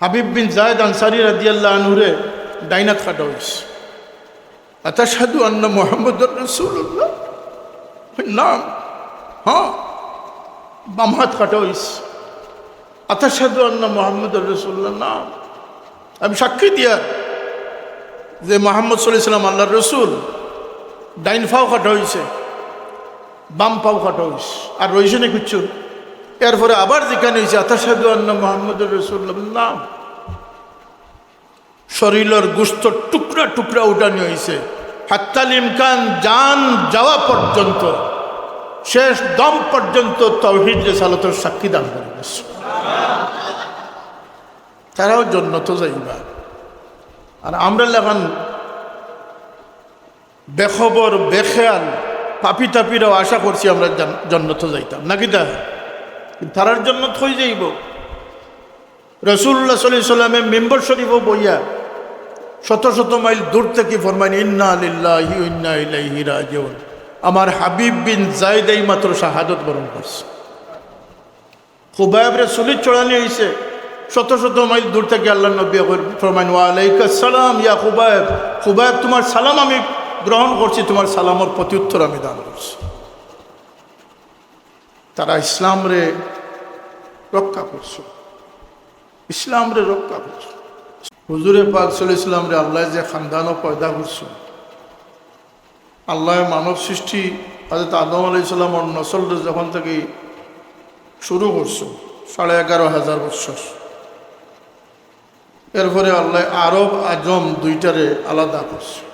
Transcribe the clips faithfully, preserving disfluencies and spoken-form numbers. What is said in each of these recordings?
হাবিব বিন জায়েদ আনসারী রাদিয়াল্লাহু আনহুরে ডাইন আত কাটা অইছে। আতাশহাদু আন্না মুহাম্মাদুর রাসূলুল্লাহ? নাম। হ্যাঁ। বাম আত কাটা অইছে। আতাশহাদু আন্না মুহাম্মাদুর রাসূলুল্লাহ? নাম। আমি সাক্ষী দিয়ার যে মুহাম্মদ সাল্লাল্লাহু আলাইহি ওয়াসাল্লাম আল্লাহর রসুল। ডাইন পাও কাটা অইছে, বাম পাও কাটা অইছে, আর রইছে নি কিচ্ছু। এরপরে আবার জিকানি অইছে, আতাশহাদু আন্না মুহাম্মাদুর রাসূলুল্লাহ? নাম। শরীলর গোস্ত টুকরা টুকরা উঠানি অইছে, হাত্তাল ইমকান, জান যাওয়া পর্যন্ত, শেষ দম পর্যন্ত তৌহিদ রিসালতর সাক্ষী দান করি গেছে। তারাও জন্নতো যাইবা। আর আমরা লাখান বেখবর, বেখেয়াল, পাপি তাপিরাও আশা করছি আমরা জান-, জন্নতো যাইতাম, নাকি তা? তারার জন্নত অই যাইবো। রাসূলুল্লাহ সাল্লাল্লাহু আলাইহি ওয়াসাল্লামে মিম্বর শরীফো বইয়া শত শত মাইল দূর থাকি ফরমাইন, "ইন্না লিল্লাহি ওয়া ইন্না ইলাইহি রাজিউন।" আমার হাবিব বিন জায়েদ এই মাত্র শাহাদত বরণ করছে। খুবাইবরে সুলিত চড়ানি অইছে, শত শত মাইল দূর থাকি আল্লাহর নবী ফরমাইন, "ওয়া আলাইকাস সালাম ইয়া খুবাইব।" খুবাইব, তুমার সালাম আমি গ্রহণ করছি, তুমার সালামর প্রত্যুত্তর আমি দান করছি। তারা ইসলামরে রক্ষা করছে, ইসলামরে রক্ষা করছে। হুজুরে পাক সাল্লাল্লাহু আলাইহি ওয়াসাল্লামরে আল্লায় যে খানদানো পয়দা করছে, আল্লায় মানব সৃষ্টি হযরত আদম আলাইহিস সালামর নসলরে যখন থাকি শুরু করছে, সাড়ে এগারো হাজার বছর, এরপরে আল্লায় আরব আজম দুইটারে আলাদা করছে,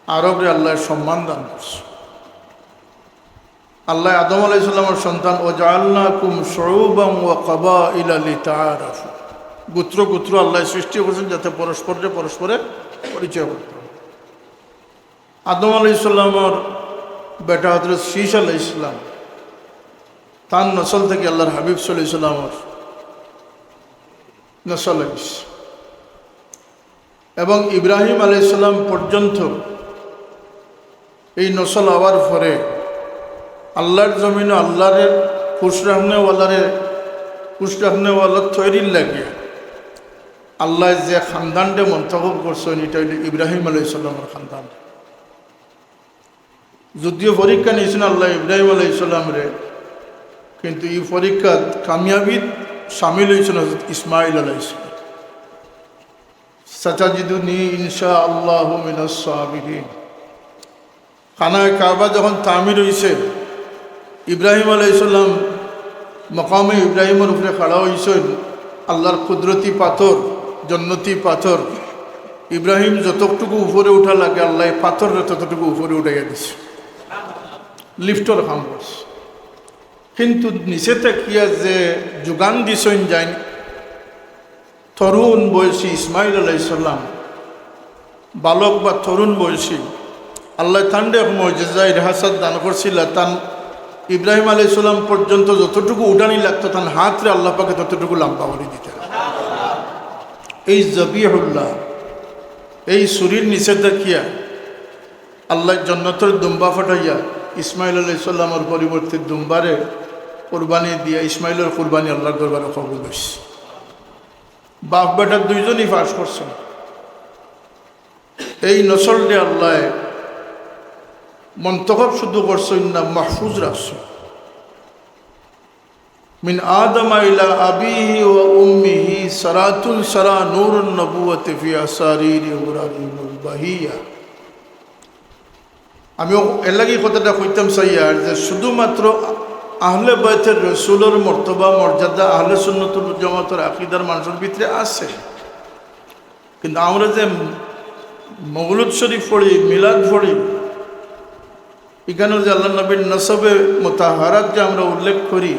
আরবরে আল্লায় সম্মান দান করছে। আল্লায় আদম আলাইহিস সালামর সন্তান, "ওয়া জাআলনাকুম শুউবান ওয়া কাবাইলা লিতাআরাফু।" গোত্র গোত্র আল্লায় সৃষ্টি করছেন যাতে পরস্পরে পরস্পরে পরিচয় করতে পারে। আদম আলাইহিস সালামর বেটা হযরত শীশ আলাইহিস সালাম, তার নসল থাকি আল্লাহর হাবিব সাল্লাল্লাহু আলাইহি সাল্লামর নসল অইছে। এবং ইব্রাহিম আলাইহিস সালাম পর্যন্ত এই নসল আওয়ার পরে আল্লাহর জমিনো আল্লাহরে খুশ রাখনেওয়ালারে, খুশ রাখনেওয়ালা তৈরির লাগিয়া আল্লায় যে খানদানরে মন্তখব করছেন, ইটা অইলো ইব্রাহিম আলাইহিস সালামর খানদান। যদিও পরীক্ষা নিছইন আল্লায় ইব্রাহিম আলাইহিস সালামরে, কিন্তু ই পরীক্ষাত কামিয়াবিত শামিল অইছইন হযরত ইসমাইল আলাইহিস সালাম। "সাতাজিদুনি ইনশাআল্লাহু মিনাস সাবিরিন।" খানায়ে কাবা যখন তামির অইছে, ইব্রাহিম আলাইহিস সালাম মাকামে ইব্রাহিমর উপরে খাড়া অইছইন, আল্লাহর কুদরতি পাথর, জন্নতি পাথর। ইব্রাহিম যতটুকু উপরে উঠা লাগে, আল্লায় পাথররে ততটুকু উপরে উঠাইয়া দিছে, লিফটর কাম করছে। কিন্তু নিচে থাকিয়া যে যোগান দিছইন যাইন, তরুণ বয়সী ইসমাইল আলাইহিস সালাম, বালক বা তরুণ বয়সী, আল্লায় তানরে এক মুজিজা ইরহাসাত দান করছিলা, তান ইব্রাহিম আলাইহিস সালাম পর্যন্ত যতটুকু উঠানি লাগতো, তান হাতরে আল্লাহ পাকে ততটুকু লম্বা করি দিতা। এই জবিহুল্লাহ, এই ছুরির নিচে থাকিয়া আল্লায় জন্নতর দুম্বা ফাটাইয়া ইসমাইল আলাইহিস সালামর পরিবর্তে দুম্বারে কুরবানি দিয়া ইসমাইলর কুরবানি আল্লাহর দরবারে কবুল অইছে। বাপ বেটা দুইজনই পাশ করছইন। এই নসলরে আল্লায় মন্তখব শুধু করছইন না, মাহফুজ রাখছইন। মিন আদম ইলা আবিহি ওয়া উম্মিহি সারাতুন সারা নূরুন নবুওয়াতি ফি আসারির ইব্রাহিমুল বাহিয়া। আমি অউ এর লাগি কথাটা কইতাম চাইয়ার যে শুধুমাত্র আহলে বাইতের রসুলর মর্তবা মর্যাদা আহলে সুন্নতুল জামাতর আকিদার মানুষর ভিতরে আছে, কিন্তু আমরা যে মৌলুদ শরীফ পড়ি, মিলাদ পড়ি, ইখানো যে আল্লাহর নবীর নসবে মুতাহারাত যে আমরা উল্লেখ করি,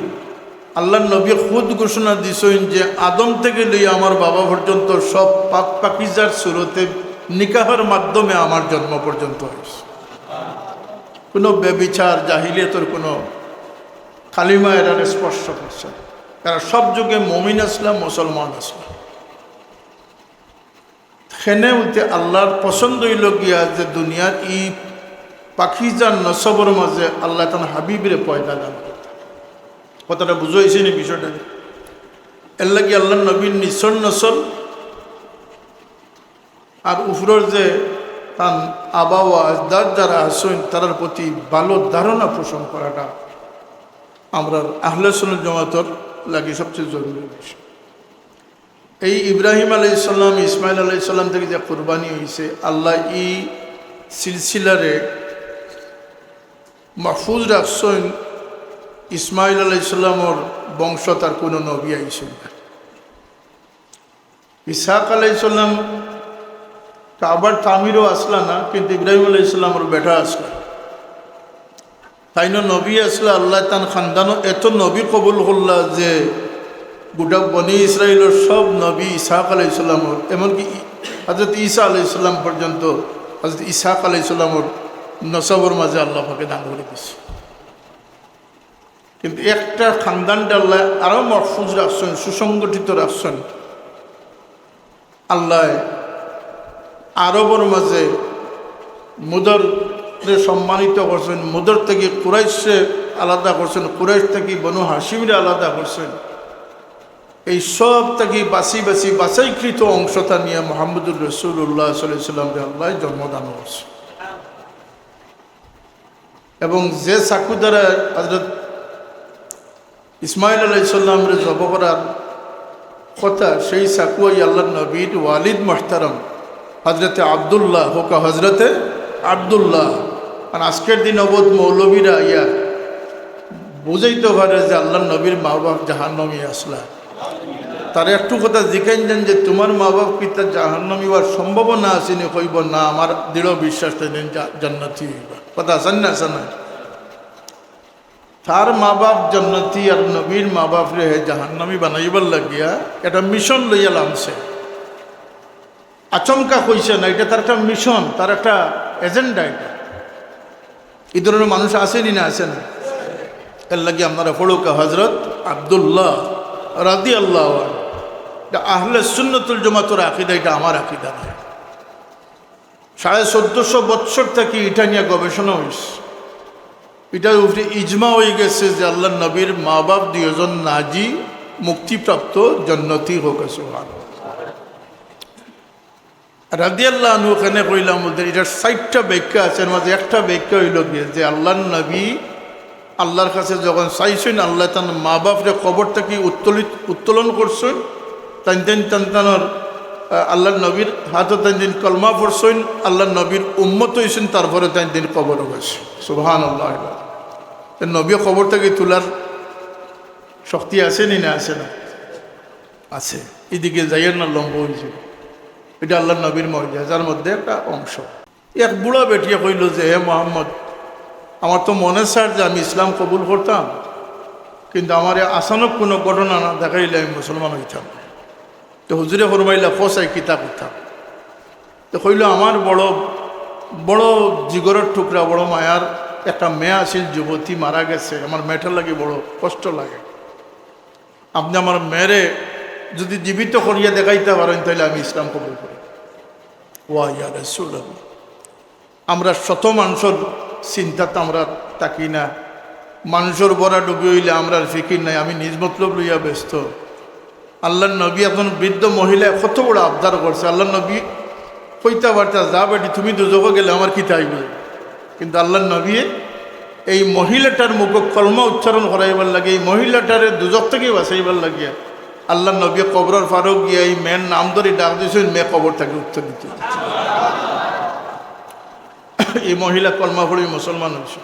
আল্লাহর নবী খুদ ঘোষণা দিছইন যে আদম থেকে লইয়া আমার বাবা পর্যন্ত সব পাক পাকিজার সুরতে নিকাহর মাধ্যমে আমার জন্ম পর্যন্ত অইছে। কোনো ব্যভিচার, জাহিলিয়াতর কোনো কালিমা এরারে স্পর্শ করছে না। এরা সব যুগে মুমিন আছলা, মুসলমান আছলা। হেনে অইতে আল্লাহর পছন্দ অইলো গিয়া যে দুনিয়ার ই পাকিজার নসবর মাঝে আল্লায় তান হাবিবরে পয়দা দান করতা। কথাটা বুঝা অইছে নি বিষয়টা? এর লাগি আল্লাহর নবীর নিসর নসল আর উপরর যে তান আবা ও আজদাদ যারা আছইন, তারার প্রতি ভালো ধারণা পোষণ করাটা আমরার আহলে সুন্নাত জামাতর লাগি সবচেয়ে জরুরি বিষয়। এই ইব্রাহিম আলাইহিস সালাম, ইসমাইল আলাইহিস সালাম থাকি যে কুরবানি অইছে, আল্লায় ই সিলসিলারে মাহফুজ রাখছইন। ইসমাইল আলাইহিস সালামর বংশত আর কোনো নবী আইছইন না। ইসহাক আলাইহিস সালাম কাবার তামিরও আছলা না, কিন্তু ইব্রাহিম আলাইহিস সালামর বেটা আছলা। তাইনও নবী আছলা, আল্লায় তান খানদানও এত নবী কবুল করলা যে গোটা বনি ইসরাইলর সব নবী ইসহাক আলাইহিস সালামর, এমনকি হযরত ঈসা আলাইহিস সালাম পর্যন্ত হযরত ইসহাক আলাইহিস সালামর নসবর মাঝে আল্লাহ পাকে দান করি দিছে। কিন্তু একটা খানদানরে আল্লায় আরো মাহফুজ রাখছইন, সুসংগঠিত রাখছইন। আল্লায় আরবর মাঝে মুদররে সম্মানিত করছইন, মুদর থাকি কুরাইশরে আলাদা করছইন, কুরাইশ থাকি বনু হাশিমরে আলাদা করছইন। এই সব থাকি বাছি বাছি বাছাইকৃত অংশটা নিয়া মুহাম্মদুর রাসূলুল্লাহ সাল্লাল্লাহু আলাইহি ওয়াসাল্লামরে আল্লায় জন্মদান করছইন। এবং যে চাকু দ্বারা হযরত ইসমাইল আলাইহিস সালামরে জব করার কথা, সেই চাকু অই আল্লাহর নবীর ওয়ালিদ মুহতারাম হযরতে আব্দুল্লাহ, হোকা হযরতে আব্দুল্লাহ। আর আজকের দিন অবধ মৌলবীরা আইয়া বুঝাইতো পারে যে আল্লাহর নবীর মা বাপ জাহান্নামী আছলা। তারে একটু কথা জিকাইন দেন যে, "তোমার মা বাপ কিতা জাহান্নামী অওয়ার সম্ভাবনা আছে নি?" কইবো, "না, আমার দৃঢ় বিশ্বাস তাইন জা-, জান্নাতি অইবা।" কথা আছে না, আছে না? তার মা বাপ জান্নাতি আর নবীর মা বাপরে হে জাহান্নামী বানাইবার লাগিয়া একটা মিশন লইয়া লামছে। আচমকা কইছে না, এটা তার একটা মিশন, তার একটা এজেন্ডা এটা। এই ধরনের মানুষ আছে নি না আছে না? এর লাগি আপনারা পড়ুকা হযরত আব্দুল্লাহ রাদিয়াল্লাহু আনহু। এটা আহলে সুন্নাতুল জামাতর আকীদা, এটা আমার আকীদা নায়। সাড়ে চোদ্দশো বৎসর থাকি এটা নিয়া গবেষণা অইছে। এটার উপরে ইজমা অই গেছে যে আল্লাহর নবীর মা বাপ দুইজন নাজি, মুক্তিপ্রাপ্ত, জান্নাতি, হোকা সুবহানাল্লাহ। রাদিয়াল্লাহু আনহু কেনে কইলাম বলতে, এটার চাইরটা ব্যাখ্যা আছে, এর মাঝে একটা ব্যাখ্যা অইলো গিয়া যে আল্লাহর নবী আল্লাহর কাছে যখন চাইছইন, আল্লায় তান মা বাপরে কবর থাকি উত্তোলিত, উত্তোলন করছইন, তাইন তাইন তান তানর, আহ, আল্লাহর নবীর হাতো তাইন তাইন কলমা পড়ছইন, আল্লাহর নবীর উম্মত অইছইন, তারপরে তাইন তাইন কবরো গেছইন। সুবহানাল্লাহ। তে নবী কবর থাকি তুলার শক্তি আছে নি না আছে না? আছে। এদিকে যাইয়ের না, লম্বা অইছে। এটা আল্লাহর নবীর মুজিজার মধ্যে একটা অংশ। এক বুড়া বেটিয়ে কইল যে, "হে মোহাম্মদ, আমার তো মনে চার যে আমি ইসলাম কবুল করতাম, কিন্তু আমারে আচানক কোনো ঘটনা না দেখাইলে আমি মুসলমান অইতাম না।" তো হুজুরে ফরমাইলা, "কও চাই কিতা করতাম?" তো কইল, "আমার বড়, বড় জিগরর টুকরা, বড় মায়ার একটা মেয়ে আছিল, যুবতী, মারা গেছে, আমার মেয়েটার লাগি বড় কষ্ট লাগে। আপনে আমার মেয়েরে যদি জীবিত করিয়া দেখাইতা পারইন, তাইলে আমি ইসলাম কবুল করি।" ওয়া ইয়া রাসূলুল্লাহ, আমরা শত মানষর চিন্তাত আমরা থাকি না, মানষর ভরাডুবি অইলে আমরার ফিকির নাই, আমি নিজ মতলব লইয়া ব্যস্ত। আল্লাহর নবী একজন বৃদ্ধ মহিলায় কত বড় আবদার করছে, আল্লাহর নবী কইতা পারতা, "যা বেটি, তুমি দুজখো গেলে আমার কিতা অইবো?" কিন্তু আল্লাহর নবীয়ে এই মহিলাটার মুখো কলমা উচ্চারণ করাইবার লাগি, এই মহিলাটারে দুজখ থাকি বাঁচাইবার লাগিয়া আল্লাহর নবী কবরর পারো গিয়া এই মেয়ের নাম ধরি ডাক দিছইন, মেয়ে কবর থাকি উত্তর দিতে। এই মহিলা কলমা পড়ি মুসলমান অইছে।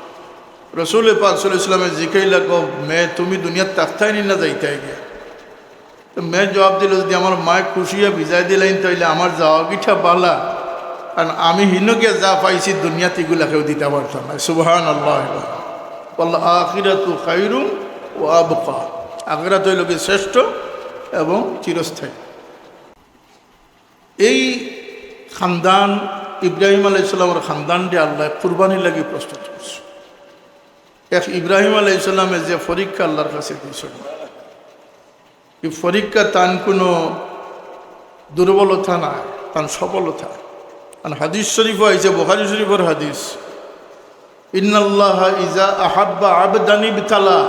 রসুল পাক সাল্লাল্লাহু আলাইহি ওয়াসাল্লামে জিকাইলা, "গো মেয়ে, তুমি দুনিয়াত থাকতায় নি না যাইতায় গিয়া?" তো মেয়ে জবাব দিল, "যদি আমার মায় খুশি অইয়া বিদায় দিলাইন, তাইলে আমার যাওয়া গিটা বালা, কারণ আমি হিনো গিয়া যা পাইছি দুনিয়াত ইগুলা কেউ দিতা পারতা নায়।" সুবহানাল্লাহ। "ওয়াল আখিরাতু খায়রুন ওয়া আবকা।" আখিরাত অইলো গিয়া শ্রেষ্ঠ এবং চিরস্থায়ী। এই খানদান, ইব্রাহিম আলাইহিস সালামর খানদানরে আল্লায় কুরবানির লাগি প্রস্তুত করছে। এক ইব্রাহিম আলাইহিস সালামে যে পরীক্ষা আল্লাহর কাছে দিছইন, এই পরীক্ষা তান কোনো দুর্বলতা নায়, তান সবলতা। কারণ হাদিস শরীফো আইছে, বুখারী শরীফর হাদিস, "ইন্নাল্লাহা ইজা আহাব্বা আবদান ইবতালা।"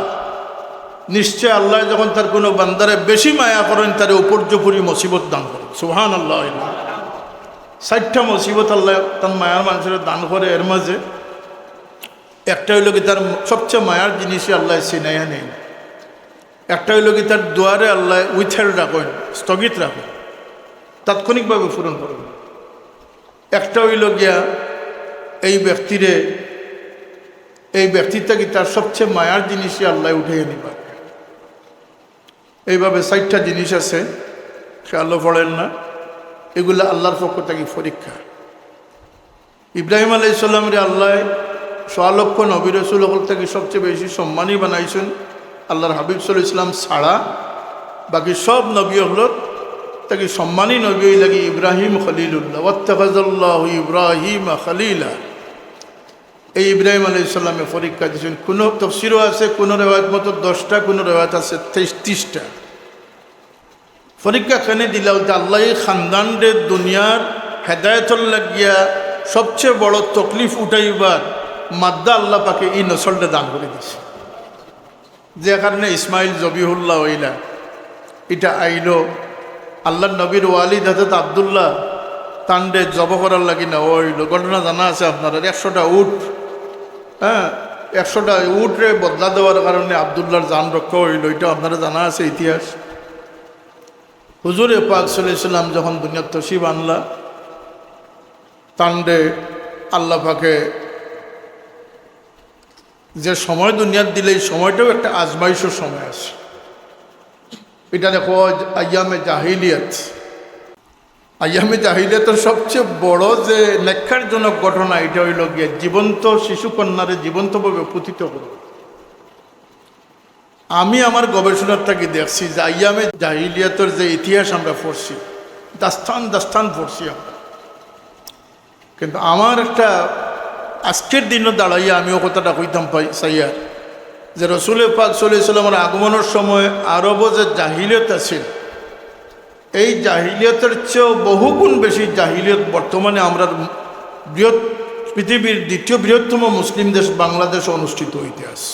নিশ্চয় আল্লায় যখন তার কুনু বান্দারে বেশি মায়া করইন, তারে উপর্যুপরি মুসিবত দান করইন। সুবহানাল্লাহ। চাইরটা মুসিবত আল্লায় তান মায়ার মানষরে দান করে, এর মাঝে একটা অইলো কি, তার সবচেয়ে মায়ার জিনিসে আল্লায় ছিনাইয়া নেইন। একটা অইলো কি, তার দোয়ারে আল্লায় withheld রাখইন, স্থগিত রাখইন, তাৎক্ষণিকভাবে পূরণ করইন। একটা অইলো গিয়া, এই ব্যক্তিরে, এই ব্যক্তির থাকি তার সবচেয়ে মায়ার জিনিসে আল্লায় উঠাইয়া নিবা। এইভাবে চাইরটা জিনিস আছে, খেয়ালও পড়েন না, এগুলা আল্লার পক্ষ থাকি পরীক্ষা। ইব্রাহিম আলাইহিস সালামরে আল্লায় সোয়া লক্ষ নবী রসুল অকল থাকি সবচেয়ে বেশি সম্মানী বানাইছইন, আল্লার হাবিব সাল্লাল্লাহু আলাইহি ওয়াসাল্লাম ছাড়া। বাকি সব নবী অকল থাকি সম্মানী নবী অইলা গি ইব্রাহিম খলিলুল্লাহ, ওয়াত্তাখাযাল্লাহু ইব্রাহিমা খলিলা। এই ইব্রাহিম আলাইহিস সালামে পরীক্ষা দিছইন। কুনু তফসিরও আছে, কুনু রেওয়ায়ত মতো দশটা, কুনু রেওয়ায়ত আছে তেইশ, তিরিশটা। পরীক্ষা কেনে দিলা বলতে, আল্লায় এই খানদানরে দুনিয়ার হেদায়েতর লাগিয়া সবচেয়ে বড় তকলিফ উঠাইবার মাদ্দা আল্লা পাকে এই নসলরে দান করি দিছে, যে কারণে ইসমাইল জবিহুল্লাহ অইলা। ইটা আইলো, আল্লার নবীর ওয়ালিদ হযরত আব্দুল্লাহ, তানরে জব করার লাগি নেওয়া অইলো। ঘটনা জানা আছে আপনারার। একশোটা উট, হ্যাঁ, একশোটা উটরে বদলা দেওয়ার কারণে আব্দুল্লাহর জান রক্ষা অইলো, ইটা আপনারার জানা আছে ইতিহাস। হুজুরে পাক সাল্লাল্লাহু আলাইহি ওয়াসাল্লাম যখন দুনিয়াত তশরিফ আনলা, তানরে আল্লা পাকে যে সময় দুনিয়াত দিলা, এই সময়টাও একটা আজমাইশর সময় আছে। ইটা দেখো, আইয়ামে জাহিলিয়াত। আইয়ামে জাহিলিয়াতর সবচেয়ে বড় যে নেক্কারজনক ঘটনা, ইটা অইলো গিয়া জীবন্ত শিশু কন্যারে জীবন্তভাবে পুতিত করা। আমি আমার গবেষণার থাকি দেখছি যে আইয়ামে জাহিলিয়াতর যে ইতিহাস আমরা পড়ছি, দাস্তান দাস্তান পড়ছি আমরা, কিন্তু আমার একটা আজকের দিনও দাঁড়াইয়া আমি অউ কথাটা কইতাম পাই, চাইয়ার যে রসুলে পাক সাল্লাল্লাহু আলাইহি ওয়াসাল্লামর আগমনর সময় আরবো যে জাহিলিয়াত আছিল, এই জাহিলিয়াতর চেয়েও বহুগুণ বেশি জাহিলিয়াত বর্তমানে আমরার বৃহৎ, পৃথিবীর দ্বিতীয় বৃহত্তম মুসলিম দেশ বাংলাদেশো অনুষ্ঠিত অইতে আছে।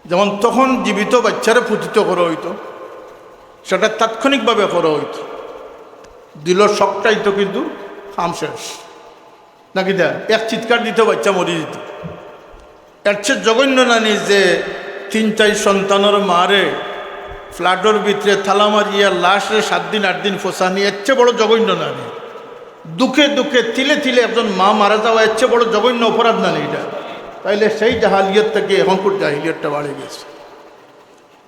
যেমন তখন জীবিত বাইচ্চারে পুতিত করা অইতো, সেটা তাৎক্ষণিকভাবে করা অইতো, দিলো শকটাইতো, কিন্তু কাম শেষ। নাকি দা এক চিৎকার দিতো, বাইচ্চা মরি দিতো। এর চেয়ে জঘন্য নানি যে তিন চাইর সন্তানর মারে ফ্ল্যাটর ভিতরে তালা মারিয়া লাশরে সাত দিন আট দিন ফসানি, এর চেয়ে বড় জঘন্য নানি? দুঃখে দুঃখে তিলে তিলে একজন মা মারা যাওয়া এর চেয়ে বড় জঘন্য অপরাধ নানি ইটা? তাইলে সেই জাহিলিয়াত থাকি এখনকুর জাহিলিয়াতটা বাড়ি গেছে।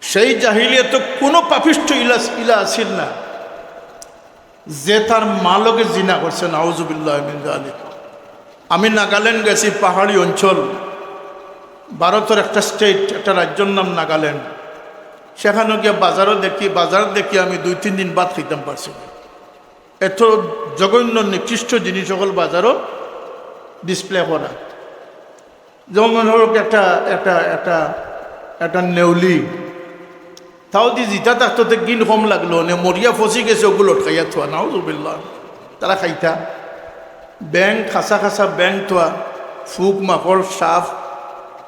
সেই জাহিলিয়াতো কুনু পাপিষ্ঠ ইলা, ইলা আছিল না যে তার মা লগে জিনা করছে, নাউজুবিল্লাহ মিন যালিক। আমি নাগাল্যান্ড গেছি, পাহাড়ি অঞ্চল, ভারতর একটা স্টেট, একটা রাজ্যর নাম নাগাল্যান্ড। সেখানো গিয়া বাজারো দেখি, বাজার দেখি আমি দুই তিন দিন ভাত খাইতাম পারছি না। এত জঘন্য নিকৃষ্ট জিনিস অকল বাজারো ডিসপ্লে করা। যেমন মনে হোক একটা, একটা, একটা, একটা নেউলি, তাও দি জিতা থাকতো তে গিন কম লাগলো, নে মরিয়া ফসি গেছে, অগু লটকাইয়া থুয়া, নাউজুবিল্লাহ। তারা খাইতা। ব্যাঙ, খাসা খাসা ব্যাঙ থুয়া, ফুক, মাকড়, সাপ,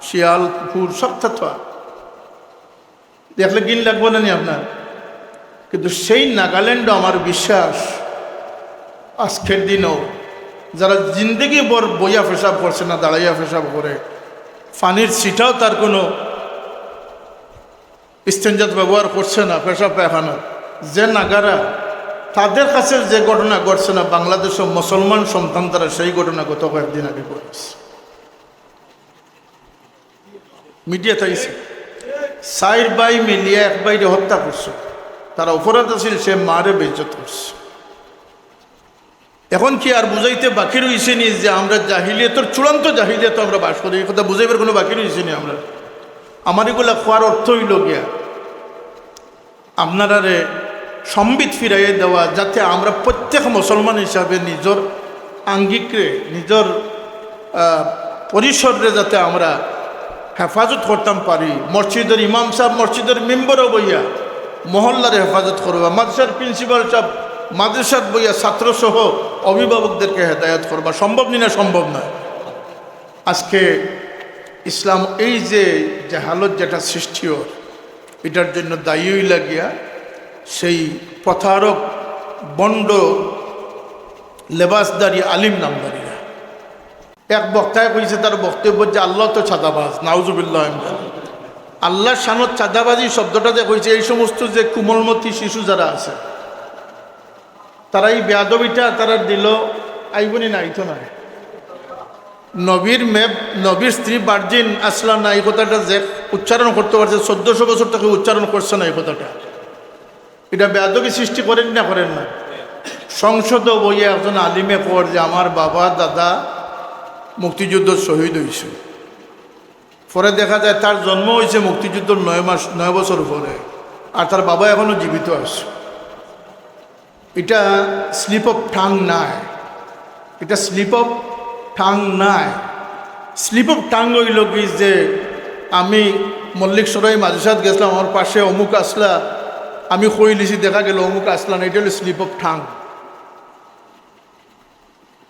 শিয়াল, কুকুর, সবতা থুয়া। দেখলে গিন লাগবো না নি আপনার? কিন্তু সেই নাগাল্যান্ডও আমার বিশ্বাস, আজকের দিনও যারা জিন্দেগি ভর বইয়া পেশাব করছে না, দাঁড়াইয়া পেশাব করে, পানির ছিটাও তার কুনু ইস্তেঞ্জাত ব্যবহার করছে না, পেশাব পায়খানা, যে নাগারা, তাদের কাছে যে ঘটনা ঘটছে না, বাংলাদেশো মুসলমান সন্তান তারা সেই ঘটনা গত কয়েকদিন আগে ঘটেছে। মিডিয়াত আইছে, চাইর ভাই মিলিয়া এক ভাইরে হত্যা করছে। তারা অপরাধ আছিল, সে মারে বেইজ্জত করছে। এখন কি আর বুঝাইতে বাকি রইছে নি যে আমরা জাহিলিয়াতর, চূড়ান্ত জাহিলিয়াতো আমরা বাস করি? এই কথা বুঝাইবার কুনু বাকি রইছে নি আমরা? আমার ইগুলা কওয়ার অর্থ অইলো গিয়া আপনারারে সম্বিত ফিরাইয়া দেওয়া, যাতে আমরা প্রত্যেক মুসলমান হিসাবে নিজর আঙ্গিকরে, নিজর, আহ, পরিসররে যাতে আমরা হেফাজত করতাম পারি। মসজিদর ইমাম সাব মসজিদর মেম্বরও বইয়া মহল্লারে হেফাজত করবা, মাদ্রাসার প্রিন্সিপাল সাব মাদ্রাসাত বইয়া ছাত্রসহ অভিভাবকদেরকে হেদায়েত করবা। সম্ভব নি না? সম্ভব না? আজকে ইসলাম এই যে জাহালত যেটা সৃষ্টি অর, এটার জন্য দায়ী অইলা গিয়া সেই প্রতারক, ভণ্ড, লেবাসধারী, আলিম নামধারীরা। এক বক্তায় কইছে তার বক্তব্য যে আল্লাহ তো চাঁদাবাজ, নাউজুবিল্লাহ। আল্লাহর শানত চাঁদাবাজি শব্দটা যে কইছে, এই সমস্ত যে কোমলমতি শিশু যারা আছে, তারা এই বেয়াদবিটা তারা দিল আইবনি না, আইতো না। নবীর মেয়ে, নবীর স্ত্রী ভার্জিন আসলা না, এই কথাটা যে উচ্চারণ করতে পারছে, চোদ্দশো বছর তাকে উচ্চারণ করছে না এই কথাটা। এটা বেয়াদবি সৃষ্টি করেন না, করেন না? সংসদও বইয়া একজন আলিমে কর যে আমার বাবা দাদা মুক্তিযুদ্ধ শহীদ হইছে, পরে দেখা যায় তার জন্ম হইছে মুক্তিযুদ্ধর নয় মাস, নয় বছর পরে, আর তার বাবা এখনো জীবিত আছে। এটা স্লিপ অফ টাং নায়, এটা স্লিপ অফ টাং নায়। স্লিপ অফ টাং হইল কি যে আমি মল্লিক সরাই মাদ্রাসাত গেছিলাম, আমার পাশে অমুক আসলা, আমি কইলিছি, দেখা গেল অমুক আসলা না, এটা হলো স্লিপ অফ টাং।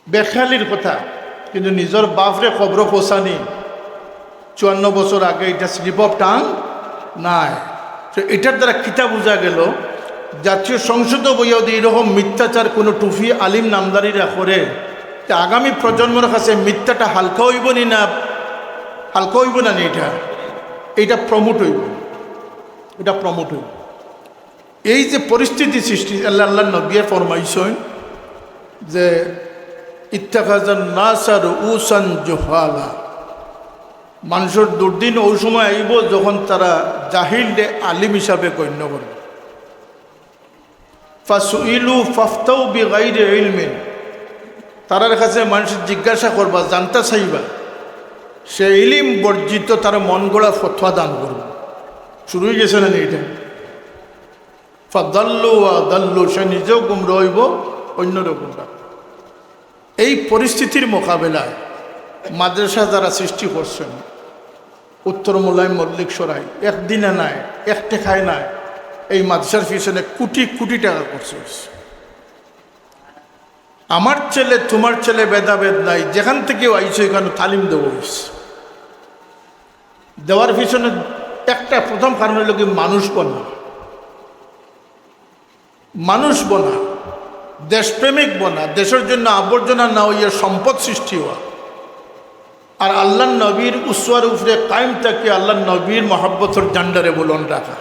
বেখেয়ালির কথা, কিন্তু নিজর বাফরে কবরো পৌঁছানি চুয়ান্ন বছর আগে, এটা স্লিপ অফ টাং নায়। তো এটার দ্বারা কিতা বুঝা গেল? জাতীয় সংসদও বইয়া যদি এরকম মিথ্যাচার কোনো টুপি আলিম নামধারীরা করে, তে আগামী প্রজন্মর কাছে মিথ্যাটা হালকা হইব নি না, হালকা হইব না নি? এটা, এটা প্রমোট হইব, এটা প্রমোট হইব। এই যে পরিস্থিতি সৃষ্টি, আল্লাহ, আল্লাহর নবিয়ে ফরমাইছইন যে, "ইত্তাখাযান নাসা রুউসান জুহালা।" মানুষর দুর্দিন ওই সময় আইব যখন তারা জাহিলরে আলিম হিসাবে গণ্য করবে। "ফাসুইলু ফাফতাউ বিগাইরি ইলমিন।" তারার কাছে মানুষ জিজ্ঞাসা করবা, জানতা চাইবা, সে ইলিম বর্জিত, তার মন গড়া ফতোয়া দান করবে। শুরু হয়ে গেছে না নি এটা? ফাদাল্লু ওয়া আদাল্লু, সে নিজেও গুমরা হইব, অন্যরও গুমরা। এই পরিস্থিতির মোকাবেলায় মাদ্রাসা যারা সৃষ্টি করছেন, উত্তর মুলাইম মল্লিক সরাই, একদিনে নাই, এক টেকায় নাই, এই মাদ্রাসার পিছনে কোটি কোটি টাকা খরচ হয়েছে। আমার ছেলে, তোমার ছেলে ভেদাভেদ নাই, যেখান থেকে আইছো এখানে তালিম দেওয়া হয়েছে। দেওয়ার পিছনে একটা প্রথম কারণ হলো কি, মানুষ বনা, মানুষ বনা, দেশপ্রেমিক বনা, দেশের জন্য আবর্জনা না হইয়া সম্পদ সৃষ্টি হওয়া, আর আল্লাহর নবীর উসওয়ার উপরে কায়েম থাকি আল্লাহর নবীর মহব্বতর জান্ডারে বুলন্দ রাখা।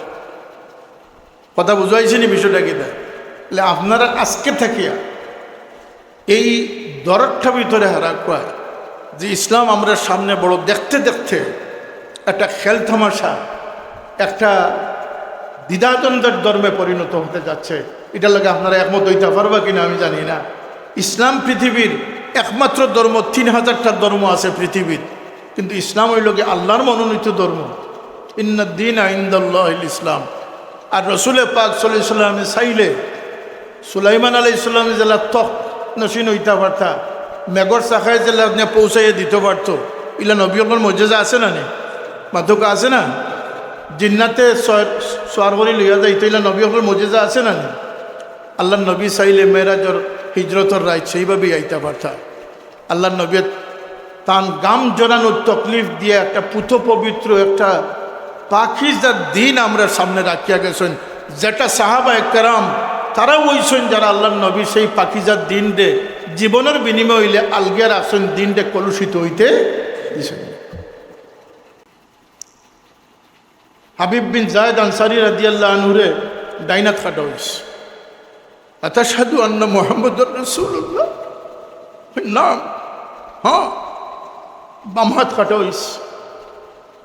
কথা বুঝাইছি নি বিষয়টা কিতা? তাহলে আপনারা আজকে থাকিয়া এই দরদটা ভিতরে হারা কয় যে ইসলাম আমরা সামনে বড় দেখতে দেখতে একটা খেল তামাশা, একটা দ্বিধাদ্বন্দ্বের ধর্মে পরিণত হতে যাচ্ছে। এটার লগে আপনারা একমত হইতে পারবা কিনা আমি জানি না। ইসলাম পৃথিবীর একমাত্র ধর্ম, তিন হাজারটা ধর্ম আছে পৃথিবীর, কিন্তু ইসলাম হইল কি আল্লাহর মনোনীত ধর্ম। ইন্নাদ্দীনা ইনদাল্লাহিল ইসলাম। আর রসুলে পাক সাল্লাল্লাহু আলাইহি ওয়াসাল্লামে চাইলে সুলাইমান আলাইহিস সালামে যেলা তখ নশীন হইতা পারতা, মেঘর চাকায় যেলা নিয়া পৌঁছাইয়া দিতে পারতো, ইলা নবী অকলর মজেজা আছে না নি? মাতুকা আছে না? জিন্নাতে সওয়ার, সওয়ার করি লইয়া যাইতো, ইলা নবী অকলর মজেজা আছে না নি? আল্লাহর নবী চাইলে মেরাজর হিজরতর রাইত সেইভাবেই আইতা পারতা। আল্লাহর নবী তান গাম জড়ানোর তকলিফ দিয়া একটা পুত পবিত্র, একটা পাকিজা দিন আমরা সামনে রাখিয়া গেছেন, যেটা সাহাবায়ে কেরাম তারাও হইছেন যারা আল্লাহর নবী সেই পাকিজা দিনরে জীবনের বিনিময়ে হইলে আলগিয়া রাখছেন, দিনরে কলুষিত হইতে দিছেন। হাবিব বিন জায়েদ আনসারী রাদিয়াল্লাহু আনহুরে ডাইনাত কাটা হইছে। আতাশহাদু আন্না মুহাম্মাদুর রাসূলুল্লাহ? নাম। হ্যাঁ, বাম হাত কাটা হইছে।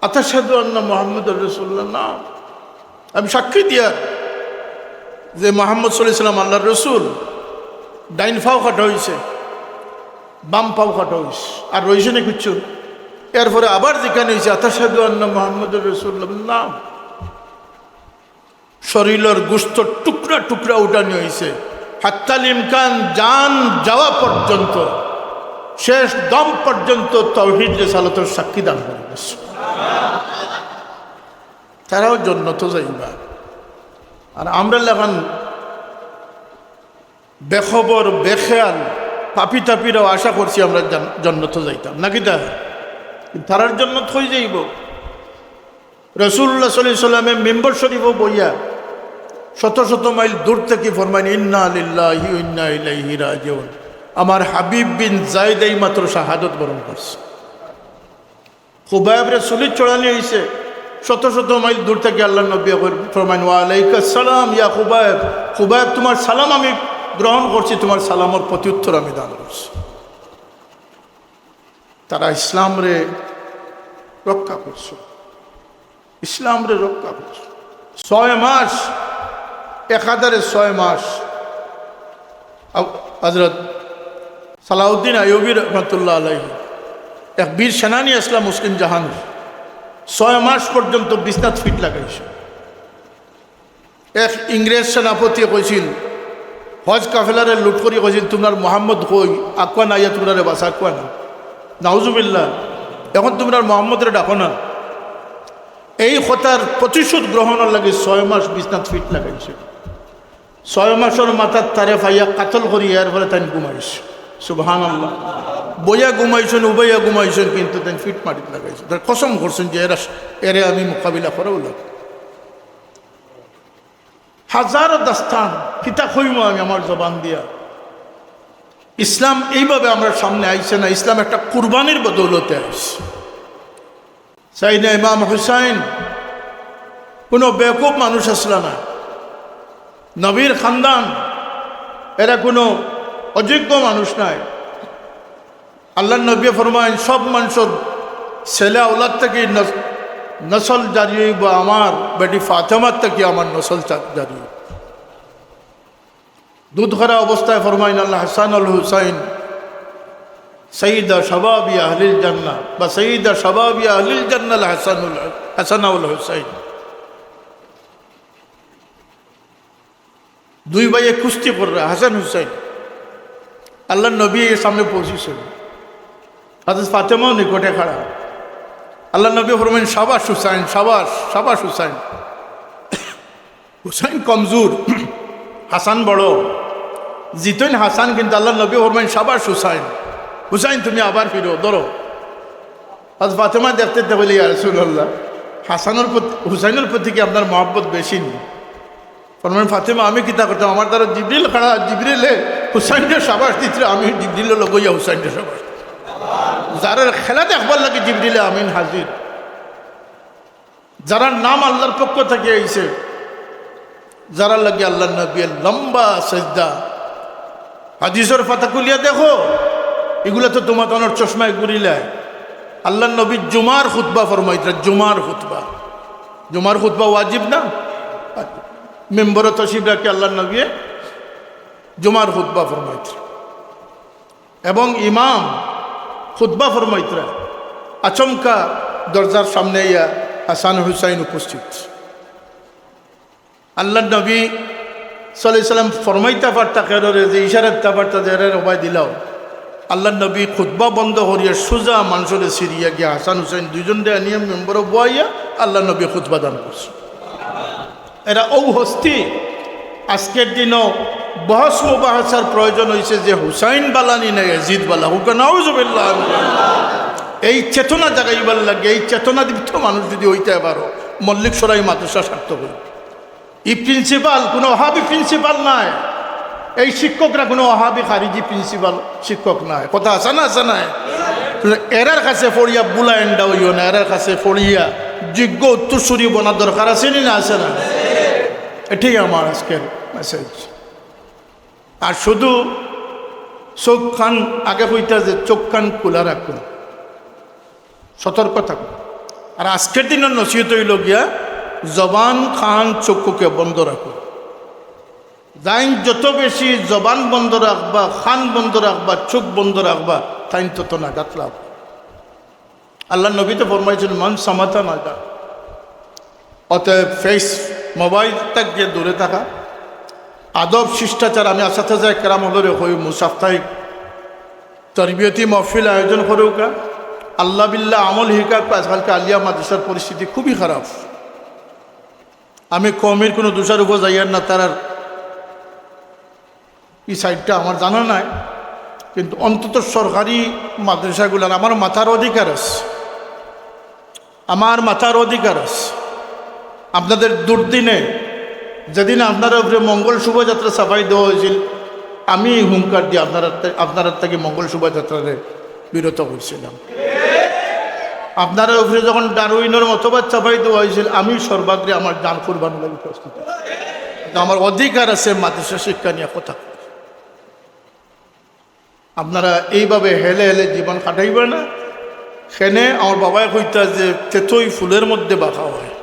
আতাশহাদু আন্না মুহাম্মাদুর রাসূলুল্লাহ? নাম। আমি সাক্ষী দিয়ার যে মোহাম্মদ সাল্লাল্লাহু আলাইহি ওয়াসাল্লাম আল্লাহর রসুল। ডাইন পাও কাটা হইছে, বাম পাও কাটা হইছে, আর রইছে না কিচ্ছু। এরপরে আবার যেখানে হইছে, আতাশহাদু আন্না মুহাম্মাদুর রাসূলুল্লাহ? নাম। শরীরের গোস্ত টুকরা টুকরা উঠানি হইছে, হাত্তাল ইমকান, জান যাওয়া পর্যন্ত, শেষ দম পর্যন্ত তৌহিদ রিসালতর সাক্ষী দান করে গেছে। তারাও জন্নতো যাইবা। আর আমরা লাখান বেখবর, বেখেয়াল, পাপি তাপিরাও আশা করছি আমরা জান-, জন্নতো যাইতাম, নাকি তা? তারার জন্য থই যাইব। রাসূলুল্লাহ সাল্লাল্লাহু আলাইহি ওয়াসাল্লামে মিম্বর শরীফো বইয়া শত শত মাইল দূর থাকি ফরমাইন, "ইন্না লিল্লাহি ওয়া ইন্না ইলাইহি রাজিউন।" আমার হাবিব বিন যায়েদ এই মাত্র শাহাদত বরণ করছে। খুবাইবরে ছুরির চড়ানি অইছে, শত শত মাইল দূর থাকি আল্লাহর নবী ফরমাইন, "ওয়া আলাইকাস সালাম ইয়া খুবাইব।" খুবাইব, তুমার সালাম আমি গ্রহণ করছি, তুমার সালামর প্রত্যুত্তর আমি দান করছি। তারা ইসলামরে রক্ষা করছে, ইসলামরে রক্ষা করছে। ছয় মাস, একাধারে ছয় মাস। আব-, হযরত সালাউদ্দিন আইয়ুবী রহমাতুল্লাহ আলাইহি, এক বীর সেনানী আছলা মুসলিম জাহানর, ছয় মাস পর্যন্ত বিছনাত ফিট লাগাইছে। এক ইংরেজ সেনাপতিয়ে কইছিল, হজ কাফেলারে লুট করি কইছিল, "তুমরার মোহাম্মদ কই? আউক্কা না, আইয়া তুমরারে বাঁচাউক্কা না।" নাউজুবিল্লাহ। এখন তুমরার মোহাম্মদরে ডাকো না। এই কথার প্রতিশোধ গ্রহণর লাগি ছয় মাস বিছনাত ফিট লাগাইছে। ছয় মাসর মাথাত তারে পাইয়া কাতল করি, এরপরে তাইন ঘুমাইছে। সুবহানাল্লাহ। বইয়া ঘুমাইছইন, উবাইয়া ঘুমাইছইন, কিন্তু তাইন ফিট মাটিত লাগাইছে। তারা কসম করছইন যে এরা, এরে আমি মোকাবিলা করাউ লাগবো। হাজারো দাস্তান, কিতা কইমু আমি আমার জবান দিয়া। ইসলাম এইভাবে আমরার সামনে আইছে না, ইসলাম একটা কুরবানির বদৌলতে আইছে। সাইয়েদনা ইমাম হুসাইন কুনু বেকুব মানুষ আছলা না, নবীর খান্দান, এরা কুনু অযোগ্য মানুষ নায়। আল্লাহর নবীয়ে ফরমাইন, সব মানষর ছেলে আওলাদ থাকি নস-, নসল জারি অইবো, আমার বেটি ফাতেমার থাকি আমার নসল চা-, জারি অইবো। দুধ খারা অবস্থায় ফরমাইন, আল হাসান আল হুসাইন সাইয়্যিদা শাবাবি আহলিল জান্নাহ, বা সাইয়্যিদা শাবাবি আহলিল জান্নাহ আল হাসানুল, হাসান আল হুসাইন। দুই ভাইয়ে কুস্তি কররা, হাসান হুসাইন। আল্লাহর নবী এই সামনে পৌঁছিছইন। হযরত ফাতেমাও নিকটে খাড়া। আল্লাহর নবী ফরমাইন, "শাবাশ হুসাইন, শাবাশ, শাবাশ হুসাইন।" হুসাইন কমজোর, হাসান বড়। জিতইন হাসান, কিন্তু আল্লাহর নবী ফরমাইন, "শাবাশ হুসাইন, হুসাইন তুমি আবার ফিরো, ধরো।" হযরত ফাতেমা দেখতে দেখতে বলে, "ইয়া রাসূলুল্লাহ, হাসানর প্রতি, হুসাইনর প্রতি কি আপনার মহব্বত বেশি নি?" ফরমাইন, "ফাতেমা, আমি কিতা করতাম? আমার দ্বারা জিবরিল খাড়া, জিবরিলে হুসাইনরে শাবাশ দিতরা, আমি জিবরিলর লগে অইয়া হুসাইনরে শাবাশ দিতাম।" যারার খেলা দেখবার লাগি জিবরিলে আমিন হাজির, যারার নাম আল্লাহর পক্ষ থাকি আইছে, যারার লাগি আল্লাহর নবীয়ে লম্বা সেজদা। হাদিসর পাতা খুলিয়া দেখো, ইগুলা তো তুমাতানর চশমায় ঘুরিলায়। আল্লাহর নবী জুমার খুতবা ফরমাইতরা, জুমার খুতবা। জুমার খুতবা ওয়াজিব না? মিম্বরো তশরিফ রাখি আল্লাহর নবীয়ে জুমার খুতবা ফরমাইতরা। এবং ইমাম খুতবা ফরমাইতরা, আচমকা দরজার সামনে আইয়া হাসান হুসাইন উপস্থিত। আল্লাহর নবী সাল্লাল্লাহু আলাইহি ওয়াসাল্লাম ফরমাইতা পারতা কেউরে যে ইশারা দিতা পারতা যে এরারে উবাই দিলাও। আল্লাহর নবী খুতবা বন্ধ করিয়া সুজা মানষরে ছিড়িয়া গিয়া হাসান হুসাইন দুইজনরে আনিয়া মিম্বরো বওয়াইয়া আল্লাহর নবী খুতবা দান করছে। এরা অউ হস্তি, আজকের দিনও বহস মুবাহাসার প্রয়োজন অইছে যে হুসাইন বালা নি না ইয়াজিদ বালা, কউক্কা নাউজুবিল্লাহ। এই চেতনা জাগাইবার লাগি, এই চেতনা দীপ্ত মানুষ যদি অইতে পারো, মল্লিক সরাই মাদ্রাসা সার্থক অইবো। এই প্রিন্সিপাল কুনু ওহাবি প্রিন্সিপাল নায়, এই শিক্ষকরা কুনু ওহাবি খারিজি প্রিন্সিপাল শিক্ষক নায়। কথা আছে না, আছে নায়? এরার কাছে পড়িয়া বুলা এন্ডা অইও না, এরার কাছে পড়িয়া যোগ্য উত্তরসূরি বনা দরকার আছে নি না, আছে না? এটাই আমার আজকের মেসেজ। আর শুধু চউখ কান, আগে কইতা যে চউখ কান খুলা রাখুন, সতর্ক থাকুন। আর আজকের দিনর নসিহত অইলো গিয়া, জবান, কান, চক্ষুকে বন্ধ রাখুন। যাইন যত বেশি জবান বন্ধ রাখবা, কান বন্ধ রাখবা, চউখ বন্ধ রাখবা, তাইন তত নাজাত লাভ। আল্লাহর নবী তো ফরমাইছইন, "মান সামাতা নাজা।" অতএব ফেস, মোবাইল থাকি দূরে থাকা, আদব শিষ্টাচার। আমি আসাতেজা কেরাম অকলরে কই, মু-, সাপ্তাহিক তরবিয়তি মহফিল আয়োজন করউক্কা, আল্লাহ বিল্লাহ আমল হিকাউক্কা। আজকালকে আলিয়া মাদ্রাসার পরিস্থিতি খুবই খারাপ। আমি কওমির কুনু দোষারোপো যাইয়ার না, তারার ই সাইডটা আমার জানা নাই, কিন্তু অন্তত সরকারি মাদ্রাসাগুলার আমার মাতার অধিকার আছে। আমার মাতার অধিকার আছে। আপনাদের দুর্দিনে যেদিন আপনারার উপরে মঙ্গল শোভাযাত্রা ছাপাই দেওয়া হয়েছিল, আমি হুঙ্কার দিয়া আপনারার থে-, আপনারার থাকি মঙ্গল শোভাযাত্রারে বিরত করছিলাম। আপনারার উপরে যখন ডারউইনর মতবাদ ছাপাই দেওয়া হয়েছিল, আমি সর্বাগ্রে আমার জান কুরবান লাগি প্রস্তুত আছি। কিন্তু আমার অধিকার আছে মাদ্রাসা শিক্ষা নিয়ে কথা। আপনারা এইভাবে হেলে হেলে জীবন কাটাইবা না। সেনে আমার বাবায় কইতা যে তেতই ফুলের মধ্যে বাঁকা হয়,